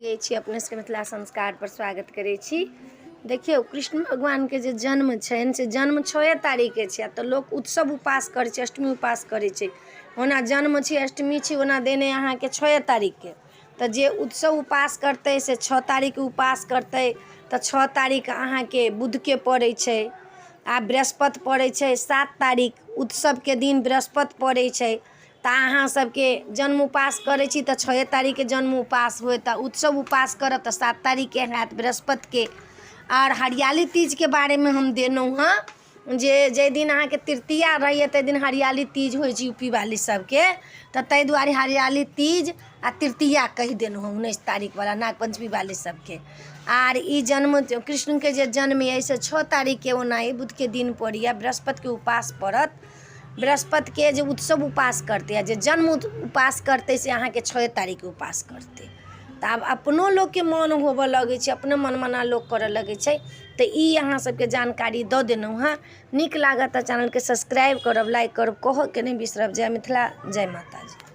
गै छी अपने सबके मिथिला संस्कारपर स्वागत करै छी। देखियौ, कृष्ण भगवानके जे जन्म छनि से जन्म छओए तारीखके छै, आ तऽ लोक उत्सव उपास करै छै, अष्टमी उपास करै छै। ओना जन्म छी, अष्टमी छी, ओना देने अहाँके छओए तारीखके। तऽ जे उत्सव उपास करतै से 6 तारीखके उपास करतै। तऽ 6 तारीख अहाँके बुधके पड़ै छै आ बृहस्पति पड़ै छै। 7 तारीख उत्सवके दिन बृहस्पति पड़ै छै। तऽ अहाँ सबके जन्म उपास करै छी तऽ छओए तारीखके जन्म उपास होयत, आ उत्सव उपास करब तऽ 7 तारीखके हैत, बृहस्पतिके। आओर हरियाली तीजके बारेमे हम देलहुँ हँ जे जाहि दिन अहाँके तृतीया रहैए ताहि दिन हरियाली तीज होइ छै यू पी वाली सबके। तऽ ताहि दुआरे हरियाली तीज आ तृतीया कहि देलहुँ हँ 19 तारीखवला नाग पञ्चमी वाली सबके। आर ई जन्म कृष्णके जे जन्म अइ से 6 तारीखके ओना ई बुधके दिन पड़ैए, बृहस्पतिके उपास पड़त। बृहस्पतिके जे उत्सव उपास करतै आ जे जन्म उपास करतै से अहाँके छओए तारीखके उपास करतै। तऽ आब अपनो लोकके मन होबऽ लगै छै, अपने मनमना लोक करऽ लगै छै। तऽ ई अहाँ सबके जानकारी दऽ देलहुँ हँ। नीक लागत तऽ चैनलके सब्सक्राइब करब, लाइक करब, कहऽके नहि बिसरब। जय मिथिला, जय माताजी।